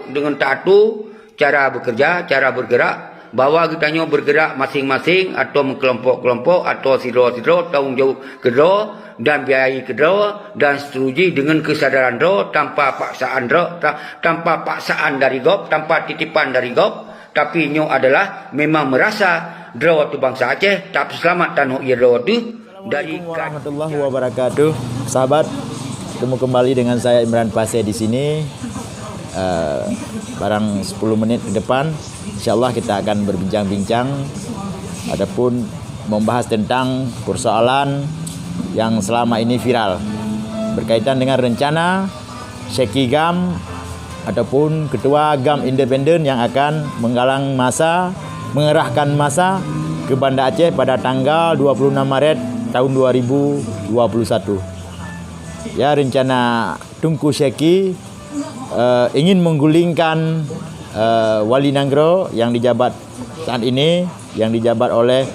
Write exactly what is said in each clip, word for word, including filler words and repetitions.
Dengan taatu cara bekerja, cara bergerak, bahwa geutanyoe bergerak masing-masing atau meukelompok-kelompok atau sidroe-sidroe tanggung jaweueb keudroe dan biayai keudroe dan setuju dengan kesadaran droe tanpa paksaan droe, ta-, tanpa paksaan dari gob, tanpa titipan dari gob, tapi nyoe adalah memang merasa droe tu bangsa Aceh, tapi selamat tanoh ie droe tu dari Assalamualaikum warahmatullahi wabarakatuh. Sahabat, ketemu kembali dengan saya Imran Pasé di sini. Eh, barang sepuluh menit ke depan, insyaallah kita akan berbincang-bincang ataupun membahas tentang persoalan yang selama ini viral berkaitan dengan rencana Syeki gam ataupun ketua gam independen yang akan menggalang massa, mengerahkan massa ke Banda Aceh pada tanggal dua puluh enam Maret tahun dua ribu dua puluh satu. Ya, rencana Teungku Syeki, eh, ingin menggulingkan, eh, Wali Nanggroe yang dijabat saat ini, yang dijabat oleh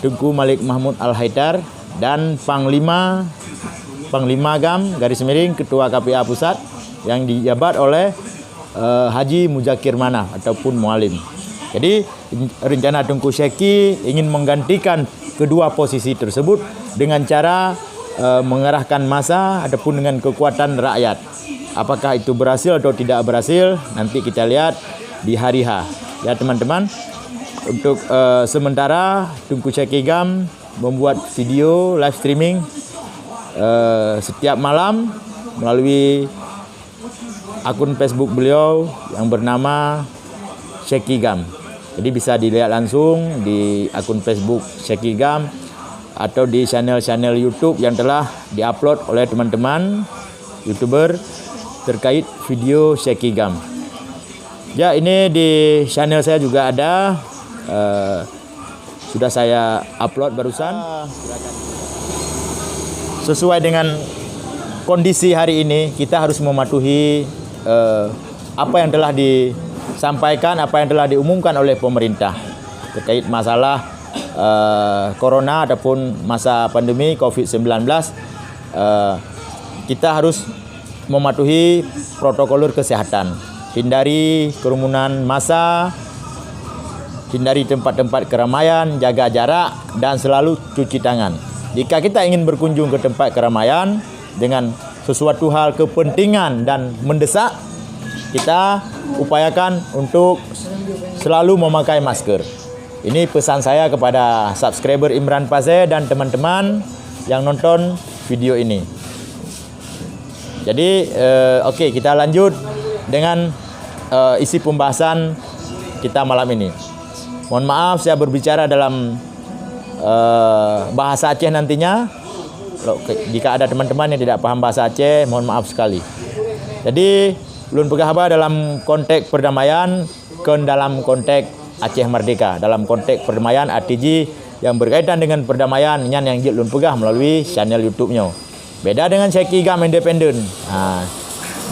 Teungku Malik Mahmud Al-Haidar, dan Panglima, Panglima gam, garis miring, Ketua K P A Pusat yang dijabat oleh, eh, Haji Muzakir Manaf ataupun Mualim. Jadi, rencana Teungku Syeki ingin menggantikan kedua posisi tersebut dengan cara, eh, mengerahkan massa ataupun dengan kekuatan rakyat. Apakah itu berhasil atau tidak berhasil, nanti kita lihat di hari H. Ya, teman-teman, untuk, eh, sementara Teungku Syeki gam membuat video live streaming, eh, setiap malam melalui akun Facebook beliau yang bernama Syeki gam. Jadi bisa dilihat langsung di akun Facebook Syeki gam atau di channel-channel YouTube yang telah diupload oleh teman-teman YouTuber terkait video Syeki gam. Ya, ini di channel saya juga ada, eh, sudah saya upload barusan. Sesuai dengan kondisi hari ini, kita harus mematuhi, eh, apa yang telah disampaikan, apa yang telah diumumkan oleh pemerintah terkait masalah, eh, corona ataupun masa pandemi covid sembilan belas. Eh, kita harus mematuhi protokolur kesehatan, hindari kerumunan massa, hindari tempat-tempat keramaian, jaga jarak, dan selalu cuci tangan. Jika kita ingin berkunjung ke tempat keramaian dengan sesuatu hal kepentingan dan mendesak, kita upayakan untuk selalu memakai masker. Ini pesan saya kepada subscriber Imran Pasé dan teman-teman yang nonton video ini. Jadi, eh, okey, kita lanjut dengan, eh, isi pembahasan kita malam ini. Mohon maaf, saya berbicara dalam, eh, bahasa Aceh nantinya. Kalau ke-, jika ada teman-teman yang tidak paham bahasa Aceh, mohon maaf sekali. Jadi, ulôn peugah haba dalam konteks perdamaian, kon dalam konteks Aceh Merdeka, dalam konteks perdamaian, arti jih yang berkaitan dengan perdamaian, nyan nyang jeuet lôn peugah melalui channel YouTube nyoe. Beda dengan Syeki gam independen. Ha,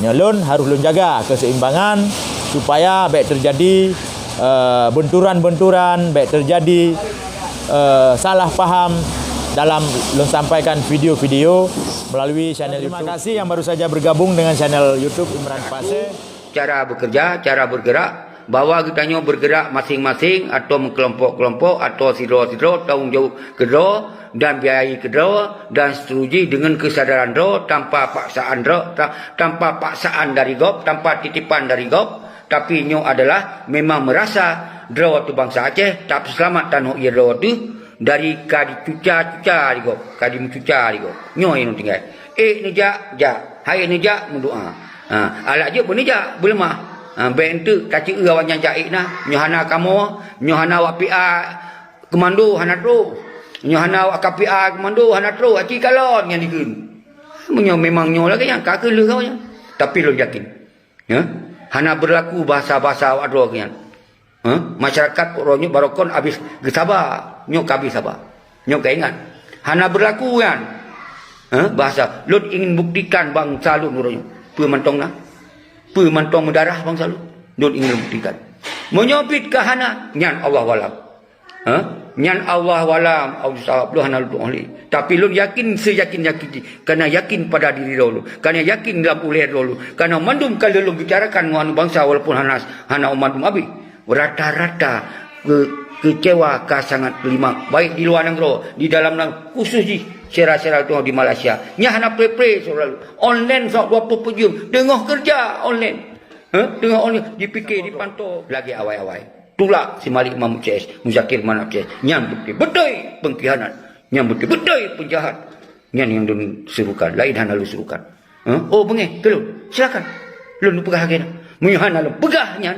nyoe lôn harus lôn jaga keseimbangan supaya bèk terjadi, eh, benturan-benturan, bèk terjadi, eh, salah paham dalam lôn sampaikan video-video melalui channel YouTube. Terima kasih yang baru saja bergabung dengan channel YouTube Imran Pasé. Cara bekerja, cara bergerak, bahwa geutanyoe bergerak masing-masing atau meukelompok-kelompok atau sidroe-sidroe tanggung jaweueb keudroe dan biayai keudroe dan setuju dengan kesadaran droe tanpa paksaan droe, ta-, tanpa paksaan dari gob, tanpa titipan dari gob, tapi nyoe adalah memang merasa droe tu bangsa Aceh, tapi selamat tanoh ie droe tu dari ka dicuca-cuca di gob, ka dimeucuca di gob. Nyoe nyang tinggai. Ék neujak, jak. Hai neujak, meudoa. Ha, alah jeuet beuneujak, beuleumah. Ha, bèk enteuk taceu awaknyan jak ék na. Nyoe hana kamoe, nyoe hana awak P A komando, hana trôh. Nyoe hana awak K P A komando, hana trôh. Aci kalon nyang dikheun. Meunyoe memang nyoe lagèe nyan, ka kheun lheueh awaknyan. Tapi lôn yakin. Ya? Hana beurlaku bahasa-bahasa awak droe nyan. Ha? Masyarakat uroe nyoe barokon habéh geusaba. Nyoe ka habéh saba. Nyoe ka ingat. Hana beurlaku nyan. Ha? Bahasa, lôn ingin buktikan bansa lôn uroe nyoe. Peue mantong na? Peue mantong meudarah bansa lôn? Lôn ingin buktikan. Meunyoe bit ka hana, nyan Allahu a'lam. Ha? Nyan Allah walam, Allah sawab, lôn hana lôn tu'oh lé. Tapi lôn yakin seyakin-yakin jih, kana yakin pada diri droe lôn, kana yakin lam ulée droe lôn, kana mandum ka lôn bicarakan ngon bansa walaupun hana, hana mandum habéh. Rata-rata ke-, kecewa ka sangat lima, baik di luwa nanggroe, di dalam nang-, khusus jih sira-sira tu'oh di Malaysia. Nyan hana pre-pre selalu. Online sok dua puluh empat jam, teungoh keureuja online. Ha? Teungoh online, dipike, dipantau lagée awai-awai. Tulak si Malik Mahmud C S, Muzakir Manaf C S. Nyan beutôi-beutôi pengkhianat. Nyan beutôi-beutôi penjahat. Nyan nyang lôn serukan, laén hana lôn serukan. Ha? Oh, beungéh, keu lôn. Silakan. Lôn peugah lagée nyan. Meunyoe hana lôn peugah nyan,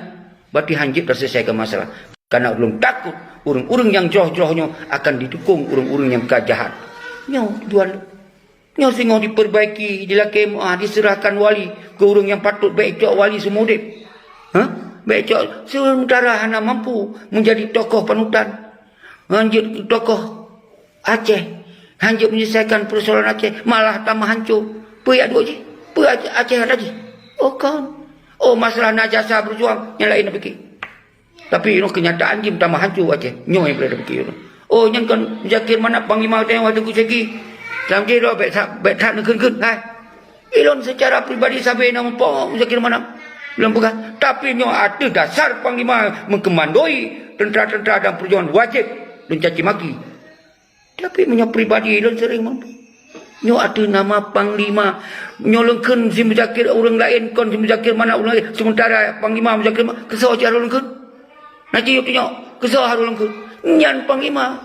berarti hanjeuet taselesaikan masalah. Karena lôn takot ureuëng-ureuëng nyang jroh-jroh nyoe akan didukung ureuëng-ureuëng nyang ka jahat. Nyoe tujuan lôn. Nyoe singoh dipeurbaiki, dilakée meuah, diseurahkan wali keu ureuëng nyang patôt bék cok wali seumudeb. Hah? Bék cok, sementara hana mampu menjadi tokoh panutan. Hanjeuet tokoh Aceh, hanjeuet menyelesaikan persoalan Aceh, malah tamah hanco. Peue jak duek jih? Peue Aceh, Aceh rata jih? Oh kon. Oh, masalah na jasa berjuang, nyang laén na pike. Tapi inoe kenyataan jih tamah hanco Aceh. Nyoe nyang peureulée tapiké. Oh, nyan kon Muzakir Manaf panglima teuh watée ku Syeki. Lam jih droe bék that, bék that neukheun-kheun, hai. Ilôn secara pribadi sabe na muphom Muzakir Manaf. Lôn peugah, tapi nyoe ateueh dasar panglima meukeumandoi tentara-tentara dan perjuangan wajéb lôn caci maki. Tapi meunyoe pribadi lôn seuring mampu. Nyoe ateueh nama panglima. Nyoe lôn kheun si Muzakir ureuëng laén, kon si Muzakir Manaf ureuëng laén. Sementara panglima Muzakir Manaf, keusoe cit harôh lôn kheun? Na cit yue tunyok, keusoe harôh lôn kheun? Nyan panglima.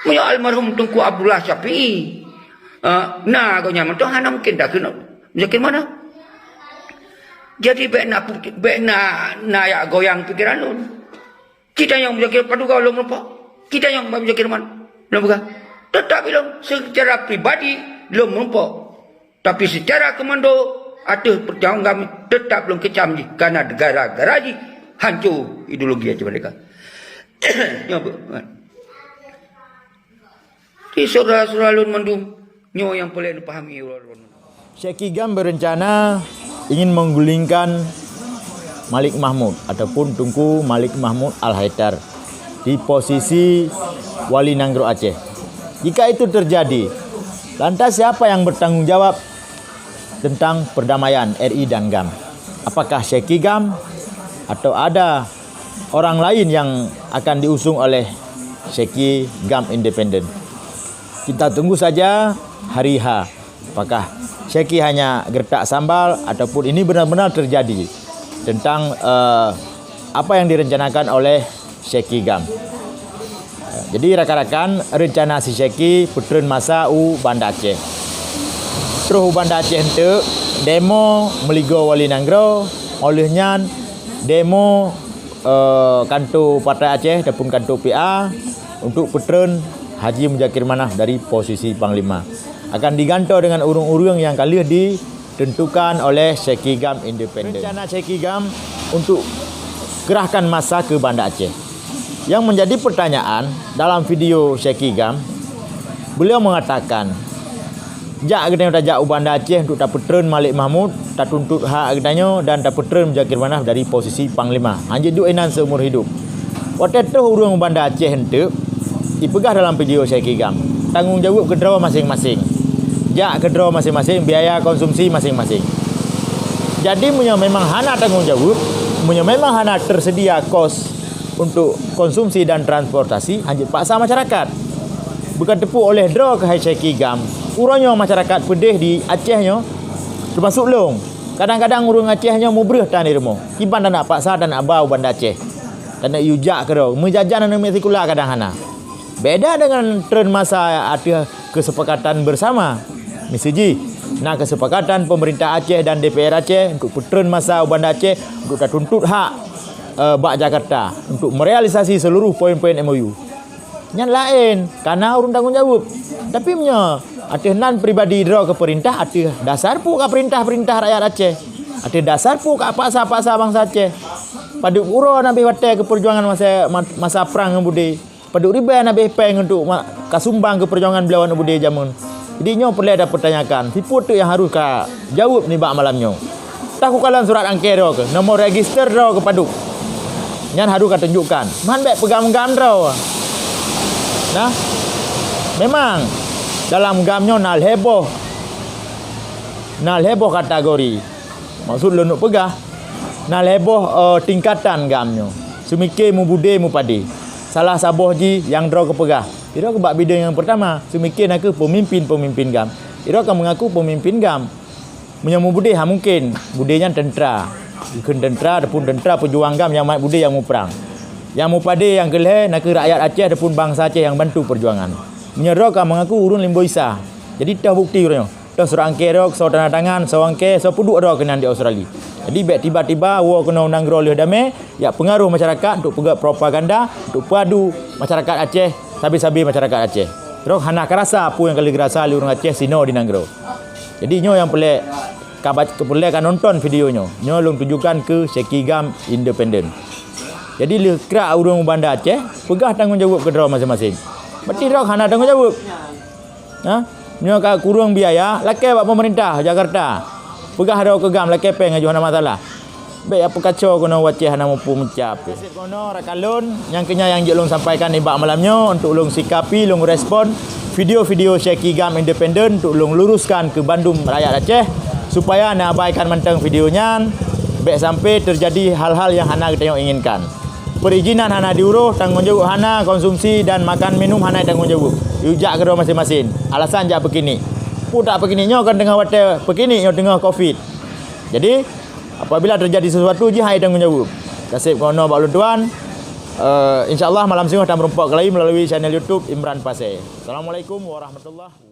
Meunyoe almarhum Teungku Abdullah Syafi'i, eh, na gobnyan mantong hana mungken takheun Muzakir Manaf. Jadi bék na, bék na, na jak goyang pikeran lôn. Kita nyang Muzakir Manaf padum goe lôn meurumpok. Kita nyang Muzakir Manaf lôn peugah. Tetap ilôn secara pribadi lôn meurumpok. Tapi secara komando ateueh perjuangan kami tetap lôn kecam jih karena gara-gara jih hanco ideologi Aceh Merdeka. Nyoe beu-, Di saudara-saudara lôn mandum, nyoe nyang peureulée neupahami uroe-uroe nyoe. Syeki Gam berencana ingin menggulingkan Malik Mahmud ataupun Teungku Malik Mahmud Al-Haitar di posisi Wali Nanggroe Aceh. Jika itu terjadi, lantas siapa yang bertanggung jawab tentang perdamaian R I dan gam? Apakah Syeki Gam atau ada orang lain yang akan diusung oleh Syeki Gam Independen? Kita tunggu saja hari H. Apakah Syeki hanya gertak sambal ataupun ini benar-benar terjadi tentang, eh, apa yang direncanakan oleh Syeki Gam. Jadi rakan-rakan, rencana si Syeki peutreun masa u Banda Aceh. Troh u Banda Aceh enteuk, demo meuligoe wali nanggroe, óh lheueh nyan demo, eh, kanto Partai Aceh ataupun kanto P A untuk peutreun Haji Muzakir Manaf dari posisi panglima. Akan digantoe dengan ureuëng-ureuëng nyang ka lheueh di tentukan oleh Syeki Gam Independen. Rencana Syeki Gam untuk kerahkan massa ke Banda Aceh. Yang menjadi pertanyaan, dalam video Syeki Gam, beliau mengatakan, "Jak geutanyoe tajak u Banda Aceh untuk tapeutreun Malik Mahmud, tatuntut hak geutanyoe dan tapeutreun Muzakir Manaf dari posisi panglima. Hanjeuet duek inan seumur hidup." Watée troh ureuëng u Banda Aceh enteuk, ipeugah dalam video Syeki Gam, tanggong jaweueb keudroe maséng-maséng. Jak keudroe maséng-maséng, biaya konsumsi maséng-maséng. Jadi meunyoe memang hana tanggong jaweueb, meunyoe memang hana tersedia kos untuk konsumsi dan transportasi, hanjeuet paksa masyarakat. Bukan teupeu oleh droe keuhai Syeki Gam. Uroe nyoe masyarakat peudeh di Aceh nyoe, teumasuk lôn. Kadang-kadang ureuëng Aceh nyoe mubreueh tan di rumoh. Kiban tanak paksa tanak ba u Banda Aceh. Tanak yue jak keudroe, meujajan aneuk miet sikula kadang hana. Beda dengan treun masa ateueh kesepakatan bersama. Miseujih, na kesepakatan pemerintah Aceh dan D P R Aceh untuk peutreun masa u Banda Aceh untuk tatuntut hak, eh, bak Jakarta untuk merealisasi seluruh poin-poin M O U. Nyan laén, kana ureuëng tanggong jaweueb. Tapi meunyoe ateueh nan pribadi droe keu peurintah, ateueh dasar peue ka peurintah-peurintah rakyat Aceh? Ateueh dasar peue ka paksa-paksa bansa Aceh? Padub uroe nabeh watée keu peujuangan masa, masa prang ngon Bude? Padub ribée nabeh péng untuk ma-, ka sumbang keu peujuangan beuliau ngon Bude jameun? Jadi nyoe peureulée tapeutanyakan, sipeue teuk nyang harôh ka jaweueb nibak malam nyoe? Takukalan surat angkée droe keuh, nomor register droe keuh padub. Nyan harôh ka tunjukkan. Man bèk peugam-gam droe. Nah, memang dalam GAM nyoe na lhèe boh, na lhèe boh kategori. Maksud lôn neuk peugah, na lhèe boh, eh, tingkatan GAM nyoe. Seumiké, mubudé, mupadé. Salah saboh jih nyang droe keupeugah. Sidroe keu bak bidang nyang peurtama, seumiké na kheueh peumimpin-peumimpin GAM. Sidroe ka meungaku peumimpin GAM. Meunyoe mubudé, ha mungken. Budé nyan teuntra. Dikheun teuntra, ataupun teuntra peujuang GAM nyang mat budé nyang muprang. Nyang mupadé nyang keu lhèe na kheueh rakyat Aceh ataupun bansa Aceh nyang bantu peujuangan. Meunyoe droe ka meungaku ureueng Limbo Isa. Jadi toh bukti uroe nyoe. Toh surat angkée droe, soe tanda tangan, soe angkée, soe peuduek droe keunan di Australia. Jadi bèk tiba-tiba woe keunoe u nanggroe lheueh damé, jak peungaroh masyarakat untuk peugöt propaganda, untuk peuadu masyarakat Aceh, sabe-sabe masyarakat Aceh. Droe hana karasa peue nyang ka lheueh geurasa lé ureueng Aceh sinoe di nanggroe. Jadi nyoe nyang peureulèe ka bac-, peureulèe ka nonton video nyoe. Nyoe lôn tujukan keu Syekhi GAM independen. Jadi lheueh krak ureueng u Banda Aceh, peugah tanggong jaweueb keu droe maséng-maséng. Berarti droe hana tanggong jaweueb. Ha? Nyoe ka kureueng biaya, lakèe bak peumeurintah Jakarta. Peugah droe keu GAM lakèe pèng laju hana masalah. Bèk ya peukaco keunoe u Aceh hana mupu meucap. Keunoe rakan lôn, nyang keuh nyan nyang jeuet lôn sampaikan nibak malam nyoe untuk lôn sikapi, lôn respon video-video Syekhi GAM independen untuk lôn luruskan keu bandum rakyat Aceh supaya neuabaikan mantong video nyan, bèk sampai teujadi hal-hal nyang hana geutanyoe inginkan. Perizinan hana diurôh, tanggong jaweueb hana, konsumsi dan makan minum hana tanggong jaweueb. Yue jak keudroe maséng-maséng. Alasan jak peukinik. Peue tak peukinik nyoe kan teungoh watèe peukinik nyoe teungoh covid. Jadi, apabila teujadi sesuatu jih hai tanggong jaweueb. Kaseb keunoe bak ulôn tuan. Eh, insya Allah malam singoh tameurumpok keulayi meulalu channel YouTube Imran Pasé. Assalamualaikum warahmatullahi